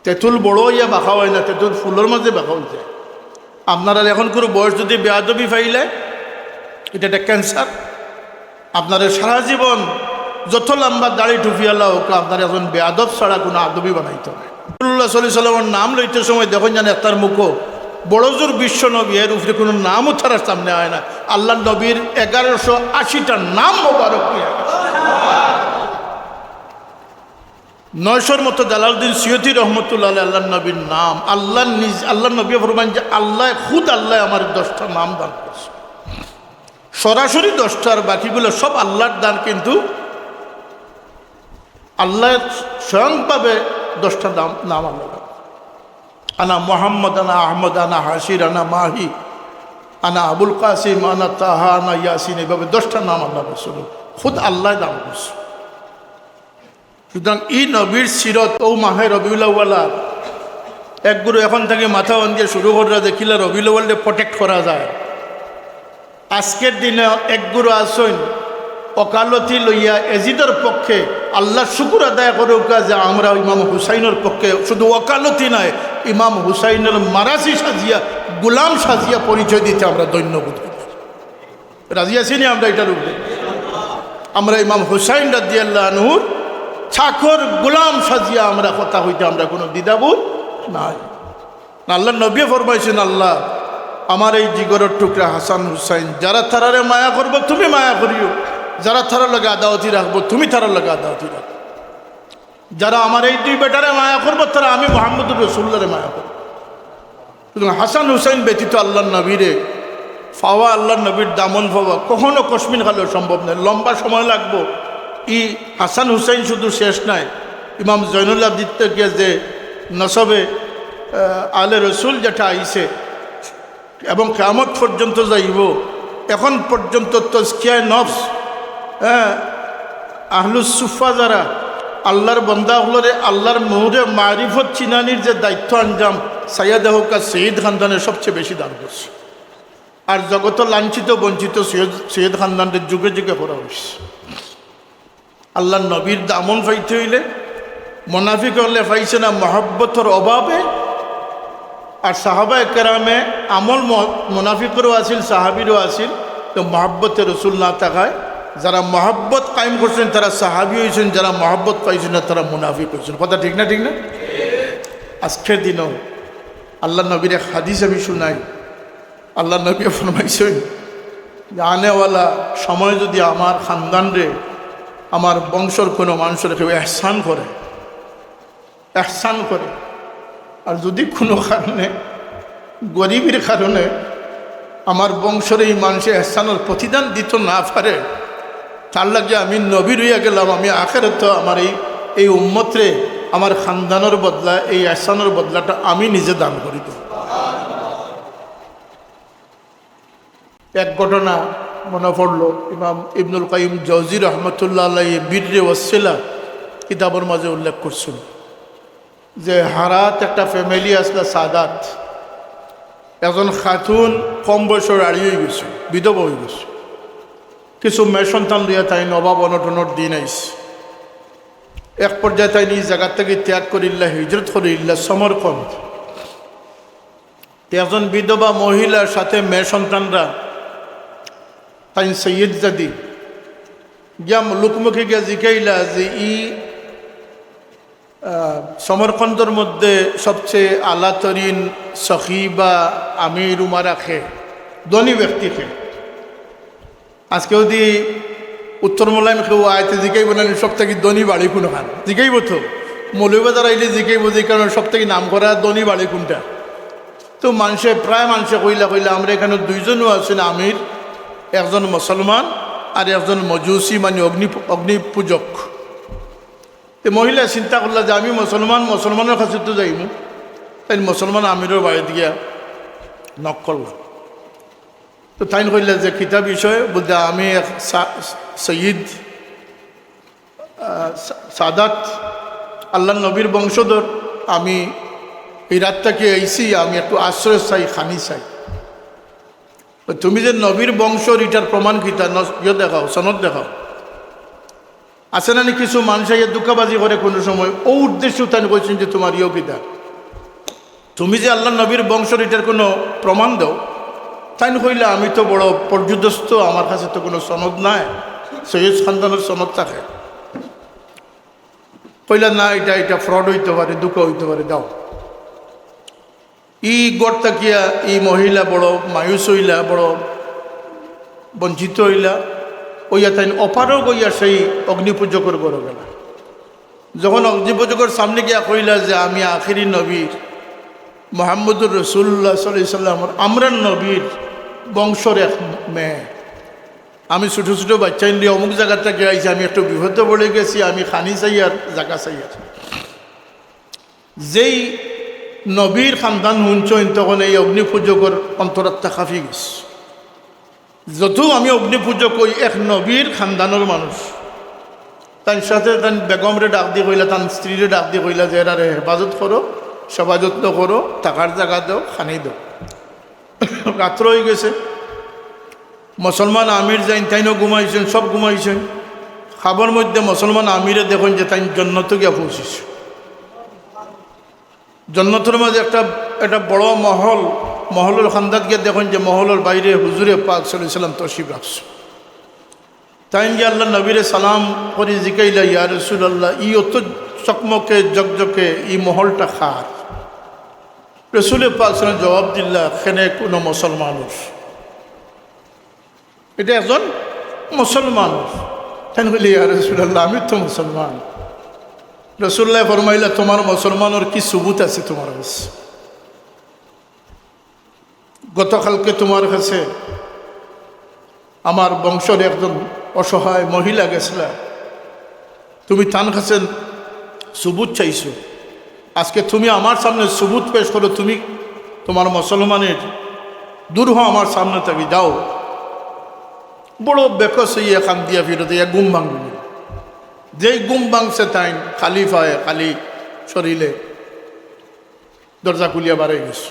তেতুল বড় হইয়া বাঁকা হয় না, তেতুল ফুলের মাঝে বাঁকা হয়ে যায়। আপনারা এখন কোনো বয়স যদি বেয়াদবি পাইলে, এটা একটা ক্যান্সার। আপনারা সারা জীবন যত লম্বা দাড়ি টুপিওয়ালা হোক, আপনারা একজন বেয়াদব ছাড়া কোনো আদবি বানাইতে হবে। রাসূলুল্লাহ সাল্লাল্লাহু আলাইহি ওয়াসাল্লামের নাম লইতে সময় দেখুন যেন একটার মুখো বড় জোর বিশ্ব নবী, এর উপরে কোনো নামও তার সামনে হয় না। আল্লাহর নবীর এগারোশো আশিটা নাম মোবারক নিয়ে গেছে। নয়শোর মতো জালালউদ্দিন সৈয়দী রহমতুল্লাহ আলাইহি আল্লাহর নবীর নাম। আল্লাহ নিজ, আল্লাহর নবী ফরমান যে আল্লাহ, খুদ আল্লাহ আমার দশটা নাম দান করছে। সরাসরি দশটা, আর বাকিগুলো সব আল্লাহর দান, কিন্তু আল্লাহ স্বয়ংভাবে দশটা নাম, নাম আল্লাহ দান। আনা মোহাম্মদ, আনা আহমদ, আনা হাসির, আনা মাহি, আনা আবুল কাসিম, আনা তাহা, আনা ইয়াসিন, এইভাবে দশটা নাম আল্লাহ রসুল খুদ আল্লাহ দান করছে। সুতরাং এই নবীর সিরত ও মাহে রবিউল আউয়াল, এক গুরু এখন থেকে মাথা বান্ধিয়া শুরু করা যে কিলা রবিউল আউয়ালরে প্রোটেক্ট করা যায়। আজকের দিনে এক গুরু আছইন ওকালতি লইয়া এজিদর পক্ষে আল্লাহর শুকুর আদায় করউক্কা যে আমরা ইমাম হুসাইনর পক্ষে শুধু ওকালতি নয়, ইমাম হুসাইনর মারাসি সাজিয়া, গোলাম সাজিয়া পরিচয় দিতে আমরা ধন্য বোধ করি। রাজি আছি নি আমরা এটার উপরে? আমরা ইমাম হুসাইন রাদিয়াল্লাহু আনহুর চাকর গোলাম সাজিয়া আমরা কথা কইতে আমরা কোনো দ্বিধাবোধ নাই। আল্লাহর নবী ফরমাইছেন, আল্লাহ, আমার এই জিগরের টুকরা হাসান হুসাইন, যারা তারারে মায়া করবো তুমি মায়া করিও, যারা তারার লগে আদাওয়াতি রাখবো তুমি তারার লগে আদাওয়াতি রাখো। যারা আমার এই দুই বেটারে মায়া করবো, তারা আমি মোহাম্মদুর রসুল্লাহরে মায়া করবো। সুতরাং হাসান হুসাইন ব্যতীত আল্লাহর নবীরে পাওয়া, আল্লাহর নবীর দামন পাওয়া কখনো কসমিন কালেও সম্ভব নয়, লম্বা সময় লাগবো। ই হাসান হুসাইন শুধু শেষ নাই, ইমাম জয়নুল আবদিন থেকে যে নসবে, আহ, আলে রসুল যেটা আইছে, এবং কিয়ামত পর্যন্ত যাইবো। এখন পর্যন্ত তজকিয়ায়ে নফস, হ্যাঁ, আহলুস সুফা যারা আল্লাহর বন্দা অকলরে আল্লাহর নূরে মারিফত চিনানির যে দায়িত্ব আঞ্জাম, সাইয়্যিদ হক আর সৈয়দ খানদানে সবচেয়ে বেশি দান করছে। আর জগত লাঞ্ছিত বঞ্চিত সৈয়দ, সৈয়দ খানদানরে যুগে যুগে করা হয়েছে। আল্লাহর নবীর দামন পাইতে হইলে, মুনাফিক অকলে পাইছে না মহব্বতর অভাবে। আর সাহাবায়ে কেরামে আমল ম-, মুনাফিকরও আছিল, সাহাবীরও আছিল। তো মহব্বতে রসুল না থাকায় যারা মহব্বত কায়েম করছেন তারা সাহাবী হইছেন, যারা মহব্বত পাইছেন না তারা মুনাফিক হইছেন। কথা ঠিক না, ঠিক না? আজকের দিনও আল্লাহর নবীর এক হাদিস আমি শুনাই। আল্লাহর নবী ফরমাইছেন যে আনেওয়ালা সময় যদি আমার খানদানরে, আমার বংশর কোনো মানুষরে কেউ এহসান করে, এহসান করে, আর যদি কোনো কারণে, গরিবের কারণে আমার বংশর এই মানুষে এহসানের প্রতিদান দিতে না পারে, তার লাগি আমি নবী রইয়া গেলাম, আমি আখেরাতে আমার এই, এই উম্মতরে আমার খানদানের বদলা, এই এহসানের বদলাটা আমি নিজে দান করি দেব। এক ঘটনা মনে পড়লো, ইমাম ইবনুল কাইয়িম জৌজি রহমতুল্লাহ আলাইহি বিররে ওয়াসিলা কিতাবর মাঝে উল্লেখ করছেন যে হারাত একটা ফ্যামিলি আসলা সাদাত, একজন খাতুন কম বয়সর আড়ি হয়ে গেছে, বিধবা হয়ে গেছে। কিছু মেয়ে সন্তান লইয়া তাইন অভাব অনটনর দিন আইছে। এক পর্যায়ে তাইন এই জায়গা থেকে ত্যাগ করিল্লা, হিজরত করিল্লা সমরকন্দ। তে একজন বিধবা মহিলার সাথে মেয়ে সন্তানরা, তাইন সৈয়দ জাদি, গিয়া লোকমুখে গিয়া জিকাইলা যে ই, আহ, সমরকন্দর মধ্যে সবচেয়ে আলাতরিন সখী বা আমির উমারা খে, ধনী ব্যক্তি খে। আজকে যদি উত্তর মোলাইম কেউ আইতে জিকাইব না, সব থেকে ধনী বাড়ি কোনখান? জিকাইব তো। মৌলভীবাজার আইলে জিকাইব যে কারণে সব থেকে নাম করা ধনী বাড়ি কোনটা। তো মানুষে, প্রায় মানুষে কইলা, কইলা, "আমরা এখানে দুইজনও আছেন আমির, একজন মুসলমান আর একজন মজুসি, মানে অগ্নি, অগ্নি পূজক।" তে মহিলা চিন্তা করলা যে আমি মুসলমান, মুসলমানর কাছে তো যাইমু। তাইন মুসলমান আমিরর বাড়িত গিয়া knock করলা। তো তাইন কইলা যে কিতা বিষয়? বলতে আমি এক সা-, সৈয়দ, আহ, সা-, সাদাত, আল্লাহর নবীর বংশধর, আমি এই রাত থাকি আইছি, আমি একটু আশ্রয় চাই, খানি চাই। তো তুমি যে নবীর বংশর, ইটার প্রমাণ কিতা? নস-, ইয়ে দেখাও, সনদ দেখাও। আছে না নি কিছু মানুষ আইয়া ধোঁকাবাজি করে কোনো সময়, ও উদ্দেশ্য তাইন কইছইন যে তোমার ইয়ে কিতা? তুমি যে আল্লাহর নবীর বংশর, ইটার কোনো প্রমাণ দাও। তাইন কইলা আমি তো বড় পর্যুদস্ত, আমার কাছে তো কোনো সনদ নাই, সৈয়দ খানদানর সনদ থাকে। কইলা না, ইটা, ইটা fraud অইতো পারে, ধোঁকা অইতো পারে, দাও। ই ঘর থাকিয়া ই মহিলা বড় মায়ুস অইলা, বড় বঞ্চিত অইলা, অইয়া তাইন অপারগ অইয়া সেই অগ্নিপূজকর ঘরো গেলা। যখন অগ্নিপূজকর সামনে গিয়া কইলা যে আমি আখেরি নবীর, মোহাম্মদুর রাসূলুল্লাহ সাল্লাল্লাহু আলাইহি ওয়াসাল্লামর, আমরার নবীর বংশর এক মেয়ে, আমি ছোট ছোট বাচ্চাইন লইয়া অমুক জাগা থাকি আইছি, আমি একটু বিপদে পড়ি গেছি, আমি খানি চাইয়ার, জাগা চাইয়ার। যেই নবীর খানদান হুনছইন, তখন এই অগ্নিপূজকর অন্তরাত্মা কাঁপি গেছে। যত আমি অগ্নিপূজক, ওই এক নবীর খানদানর মানুষ। তাইন সাথে তাইন বেগমরে ডাক দি কইলা, তান স্ত্রীরে ডাক দি কইলা যে এরারে হেফাজত করো, সেবা যত্ন করো, থাকার জাগা দেও, খানি দেও। রাত্র অই গেছে। মুসলমান আমির যাইন, তাইনও ঘুমাইছইন, সব ঘুমাইছইন। খাবর মধ্যে মুসলমান আমিরে দেখইন যে তাইন জন্নতো গিয়া পৌঁছিছইন। জন্নতর মাঝে একটা, একটা বড় মহল, মহলর খান্দাত গিয়া দেখইন যে মহলর বাইরে হুজুরে পাক সাল্লাল্লাহু আলাইহি ওয়াসাল্লাম তশরিফ রাখছইন। তাইন গিয়া আল্লাহর নবীরে সালাম করি জিকাইলা, ইয়া রাসূলুল্লাহ, ই অত চকমকে জকজকে ই মহলটা কার? রসুলে পাক সাল্লাল্লাহু আলাইহি ওয়াসাল্লাম জবাব দিলা, কেনে কোনো মুসলমানর। ইটা একজন মুসলমান। তাইন কইলা, ইয়া রাসূলুল্লাহ, আমি তো মুসলমান। রাসূলুল্লাহ ফরমাইলা, তোমার মুসলমানর কি সুবুত আছে তোমার কাছে? গতকালকে তোমার কাছে আমার বংশর একজন অসহায় মহিলা গেছলা, তুমি তান কাছে সুবুত চাইছো। আজকে তুমি আমার সামনে সুবুত পেশ করো, তুমি তোমার মুসলমানর, দূর হও আমার সামনে থাকি, যাও। বড় বেকস অইয়া কান্দিয়া ফিরত অইয়া ঘুম ভাঙিল। যেই ঘুম ভাঙছে তাইন খালি পায়ে, খালি শরীরে দরজা খুলিয়া বারই গেছে।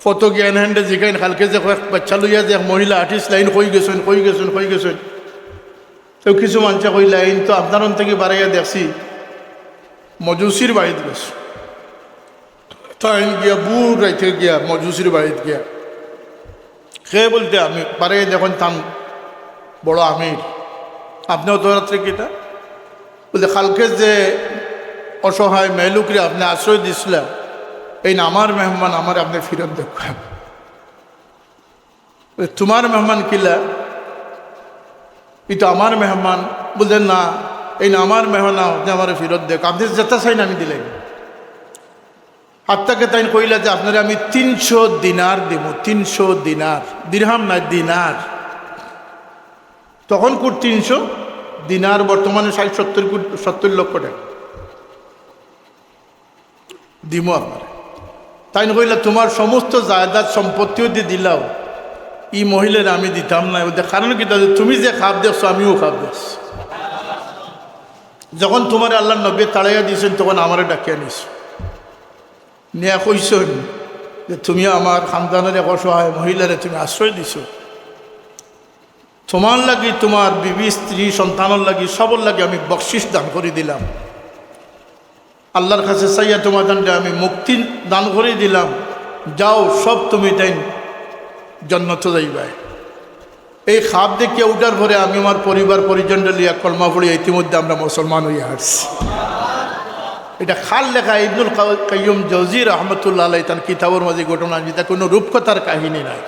ফটো গিয়া এন হ্যান্ডে জিকাইন, কালকে যে কয়েক বাচ্চা লইয়া যে এক মহিলা আর্টিস্ট লাইন কই গেছইন, কই গেছইন, কই গেছইন। তো কিছু মানষে কইলা, এইন তো আপনার অন থাকি বারইয়া দেখছি মজুসির বাড়িত গেছে। তাইন গিয়া বুর রাইতে গিয়া মজুসির বাড়িত গিয়া, কে বলতে আমি বারইয়া দেখইন তান বড় আমির, আপনে অত রাত্রে কিতা? বলতে, কালকে যে অসহায় মেয়েলোকরে আপনে আশ্রয় দিছলা, এইন আমার মেহমান, আমারে আপনে ফিরত দেউক্কা। বলে, তোমার মেহমান কিলা? ই তো আমার মেহমান। বলতে, না, এইন আমার মেহমান, আপনে আমারে ফিরত দেউক্কা, আপনে যেতা চাইন আমি দিলাই। হাত্তাকে তাইন কইলা যে আপনারে আমি তিনশো দিনার দিমু, তিনশো দিনার, দিরহাম নায়, দিনার। তখনকুর তিনশো দিনার বর্তমানে ষাইট সত্তইর কুট-, সত্তইর লক্ষ টেকা দিমু আপনারে। তাইন কইলা, তোমার সমস্ত জায়দাদ সম্পত্তিও দি দিলাও, ই মহিলারে আমি দিতাম না। বলতে, কারণ কিতা? তুমি যে খাব দেখছো, আমিও খাব দেখছি। যখন তোমারে আল্লাহর নবী তাড়াইয়া দিছইন, তখন আমারে ডাকিয়া নিছো, নিয়া কইছইন যে তুমি আমার খানদানর এক অসহায় মহিলারে তুমি আশ্রয় দিছো। তোমার লাগি, তোমার বিবি, স্ত্রী, সন্তানর লাগি, সবর লাগি আমি বকশিস দান করি দিলাম। আল্লাহর কাছে চাইয়া তোমার দানটা আমি মুক্তি দান করি দিলাম। যাও, সব তুমি তাইন জন্নতো যাইবায়। এই খাব দেখিয়া উঠার পরে আমি আমার পরিবার পরিজনরে লইয়া কলমা পড়িয়া ইতিমধ্যে আমরা মুসলমান অইয়া হারছি। ইটা কার লেখা? ইবনুল কাই-, কাইয়্যিম জওজি রহমতুল্লাহ আলাইহি তান কিতাবর মাঝে ঘটনা, যেটা কোনো রূপকথার কাহিনী নাই।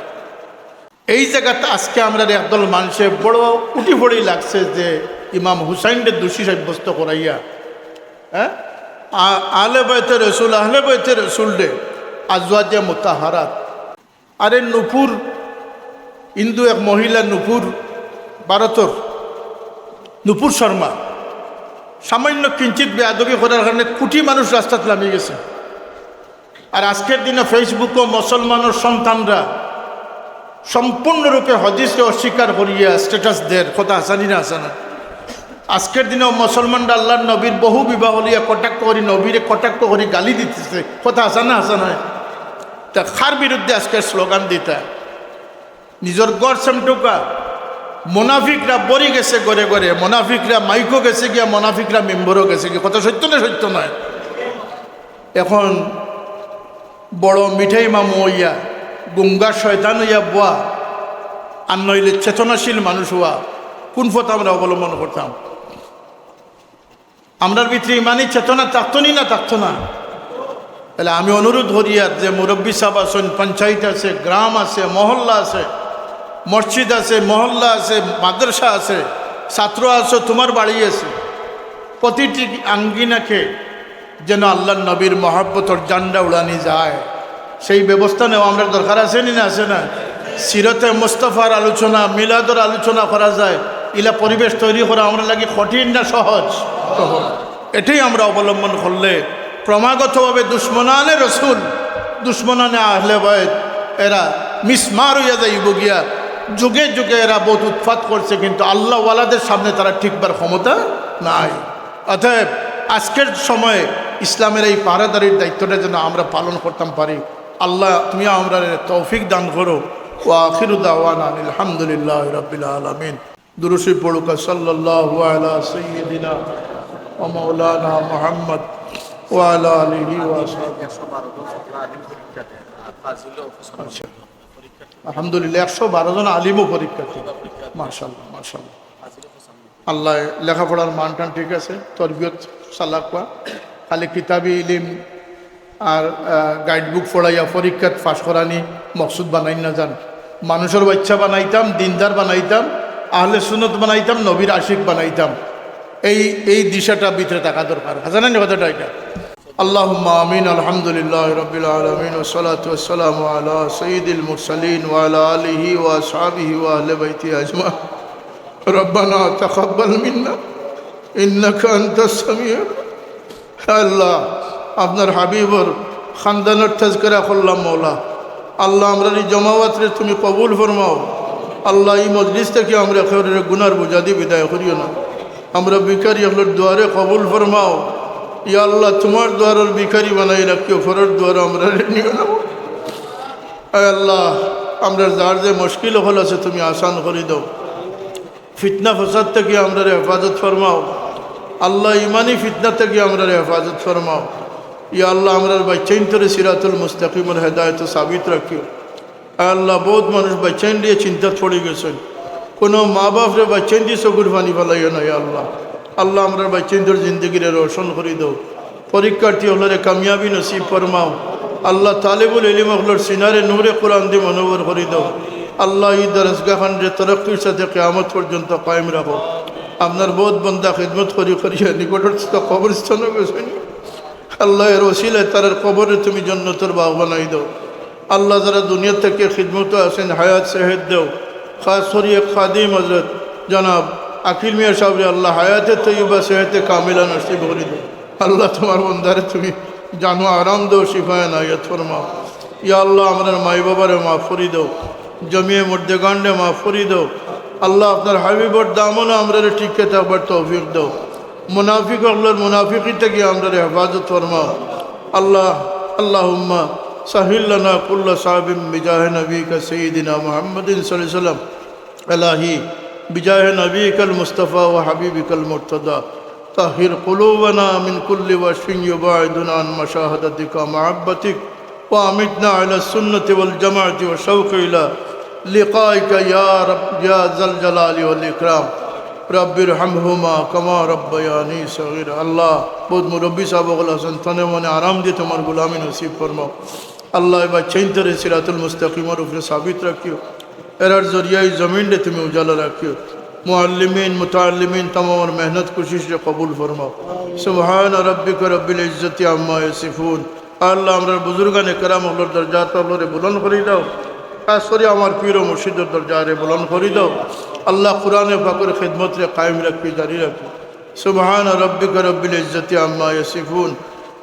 এই জাগাত আজকে আমরার একদল মানষে বড় উঠি পড়ি লাগছে যে ইমাম হুসাইনরে দোষী সাব্যস্ত করাইয়া, হ্যাঁ, আ-, আহলে বাইতে রসুল, আহলে বাইতে রসুলরে, আজওয়াজে মুতাহারাত। আরে নূপুর, হিন্দু এক মহিলা নূপুর, ভারতর নূপুর শর্মা, সামান্য কিঞ্চিত বেয়াদবি করার কারণে কোটি মানুষ রাস্তাত লামি গেছে। আর আজকের দিনে Facebook-ও মুসলমানর সন্তানরা সম্পূর্ণরূপে হদিসরে অস্বীকার করিয়া status দের, কথা হাছা নি না হাছা নায়? আজকের দিনেও মুসলমানরা আল্লাহর নবীর বহু বিবাহ লইয়া কটাক্ষ করি, নবীরে কটাক্ষ করি গালি দিতেছে, কথা হাছা না হাছা নায়? তা কার বিরুদ্ধে আজকে স্লোগান দিতা? নিজর ঘর সেমটুকা। মুনাফিকরা ভরি গেছে ঘরে ঘরে, মুনাফিকরা মাইকো গেছে গিয়া, মুনাফিকরা মেম্বরও গেছে গিয়া। কথা সত্য না সত্য নায়? এখন বড় মিঠাই মামু অইয়া, গুঙ্গা শয়তান অইয়া বওয়া, আর নইলে চেতনাশীল মানুষ অওয়া, কোন পথ আমরা অবলম্বন করতাম? আমরার ভিতরে ইমানি চেতনা থাকতো নি না থাকতো না? তাহলে আমি অনুরোধ করি, আর যে মুরব্বী সাহেব আছেন, পঞ্চায়েত আছে, গ্রাম আছে, মহল্লা আছে, মসজিদ আছে, মহল্লা আছে, মাদ্রাসা আছে, ছাত্র আছে, তোমার বাড়ি আছে, প্রতিটি আঙ্গিনাকে যেন আল্লাহর নবীর মহব্বতর ঝান্ডা উড়ানি যায়, সেই ব্যবস্থা নেওয়া আমরার দরকার আছে নি না আছে না? সিরতে মুস্তাফার আলোচনা, মিলাদর আলোচনা করা যায়, ইলা পরিবেশ তৈরি করা আমরার লাগি কঠিন না সহজ? সহজ। এটাই আমরা অবলম্বন করলে ক্রমাগতভাবে দুশমনানে রসুল, দুশমনানে আহলে বায়ত, এরা মিসমার অইয়া যাইব গিয়া। যুগে যুগে এরা বহুত উৎপাত করছে, কিন্তু আল্লাহওয়ালাদের সামনে তারা টিকবার ক্ষমতা নাই। অতএব আজকের সময়ে ইসলামের এই পাহারাদারির দায়িত্বটা যেন আমরা পালন করতাম পারি। আল্লাহ, তুমি আমরারে তৌফিক দান করো। ওয়া আখিরু দাওয়ানা আনিল হামদুলিল্লাহি রাব্বিল আলামিন। দুরূদ শরীফ পড়ুকা, সাল্লাল্লাহু আলা সাইয়্যিদিনা ওয়া মাওলানা মুহাম্মদ ওয়া আলা আলিহি ওয়া সাহবিহি। আচ্ছা। আলহামদুলিল্লাহ, একশো বারো জন আলিমও পরীক্ষার্থী। মাশাআল্লাহ, মাশাআল্লাহ। আল্লাহ, লেখাপড়ার মান টান ঠিক আছে, তরবিয়ত চালাক অওয়া, খালি কিতাবি ইলিম আর, আহ, গাইডবুক পড়াইয়া পরীক্ষাত পাস করানি মকসুদ বানাইন না যান। মানুষর বাচ্চা বানাইতাম, দিনদার বানাইতাম, আহলে সুন্নত বানাইতাম, নবীর আশিক বানাইতাম। এই, এই দিশাটা ভিতরে থাকা দরকার। হাছা নায় নি কথাটা এটা? اللهم آمين. الحمد لله رب العالمين، والصلاة والسلام على سيد المرسلين وعلى آله وأصحابه وأهل بيته أجمعين. ربنا تقبل منا إنك أنت السميع. আল্লাহ, আপনার হাবিবর খানদানর তাজকিরা করলাম মওলা। আল্লাহ, আমরার এই জমাওয়াতরে তুমি কবুল ফরমাও। আল্লাহ, এই মজলিস থাকি আমরা কেউরে গুনার বোঝা দি বিদায় করিও না। আমরা ভিখারি অকলর দোয়ারে কবুল ফরমাও। ইয়া আল্লাহ, তোমার দোয়ারর ভিখারি বানাই রাখিও, পরর দোয়ারো আমরারে নিও না। আয় আল্লাহ, আমরার যার যে মুশকিল অকল আছে তুমি আসান করি দাও। ফিতনা ফসাদ থাকি আমরারে হেফাজত ফরমাও। আল্লাহ, ইমানি ফিতনা থাকি আমরারে হেফাজত ফরমাও। ইয়া আল্লাহ, আমরার বাচ্চাইন্তরে সিরাতুল মুস্তাকিমর হেদায়েতো সাবিত রাখিও। আয় আল্লাহ, বহুত মানুষ বাচ্চাইন লইয়া চিন্তাত পড়ি গেছইন। কোনো মা বাপরে বাচ্চাইন্দি চকুর পানি ফালাইও না, ইয়া আল্লাহ। আল্লাহ, আমরার বাচ্চাইন্তর জিন্দেগিরে রোশন করি দাও। পরীক্ষার্থী অকলরে কামিয়াবি নসিব ফরমাও। আল্লাহ, তালিবুল ইলিম অকলর সিনারে নূরে কোরআন দি মনোহর করি দাও। আল্লাহ, এই দরসগাহ খানরে তরক্কির সাথে কিয়ামত পর্যন্ত কায়েম রাখো। আপনার বহুত বন্দা খিদমত করি করিয়া নিকটস্থ কবরস্থানো গেছইন। আল্লাহ, এর ওসিলায় তারার কবররে তুমি জন্নতর বাগ বানাই দাও। আল্লাহ, যারা দুনিয়া থাকি খিদমতো আছেন, হায়াত সেহেত দেও। খাস করি এক খাদিম হযরত জনাব আকিল মিয়া সাহেবরে আল্লাহ হায়াতে তৈয়বা সেহেতে কামিলা নসিব করি দেও। আল্লাহ, তোমার বন্দারে তুমি জানো আরাম দেও, শিফায়ে নাইয়াত ফরমাও। ইয়া আল্লাহ, আমরার মাই বাবারে মাফ করি দেও, জমিয়ে মুর্দেগানরে মাফ করি দেও। আল্লাহ, আপনার হাবিবর দামনো আমরারে টিকে থাকবার তৌফিক দেও। মুনাফিক অকলর মুনাফিকি থাকি আমরারে হেফাজত ফরমাও। আল্লাহ, اللهم سهل لنا كل صعب بجاه نبيك سيدنا محمد صلى الله عليه وسلم. إلهي، بجاه نبيك المصطفى وحبيبك المرتضى، طهر قلوبنا من كل وصف يباعدنا عن مشاهدتك ومحبتك، وأمتنا على السنة والجماعة والشوق إلى لقائك يا رب يا ذا الجلال والإكرام. رب ارحمهما كما ربياني صغيرا. আল্লাহ, বহুত মুরব্বী সাহেব অকল আছেন, তনে মনে আরাম দিয়া তোমার গোলামি নসিব ফরমাও। আল্লাহ, এই বাচ্চাইন্তরে সিরাতুল মুস্তাকিমর উপরে সাবিত রাখিও। এরার জরিয়ায় জমিনরে তুমি উজালা রাখিও। মুআল্লিমিন, মুতাআল্লিমিন, তামামর মেহনত কোশিশরে কবুল ফরমাও। سبحان ربك رب العزة عما يصفون. আল্লাহ, আমরার বুজুর্গানে কেরাম অকলর দরজাত অকলরে বুলন্দ করি দাও। খাস করি আমার পীর ও মুর্শিদর দরজারে বুলন্দ করি দাও। আল্লাহ, কোরআনে পাকর খিদমতরে কায়েম রাখি, জারি রাখি। سبحان ربك رب العزة عما يصفون،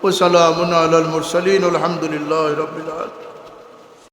وسلام على المرسلين، والحمد لله رب العالمين.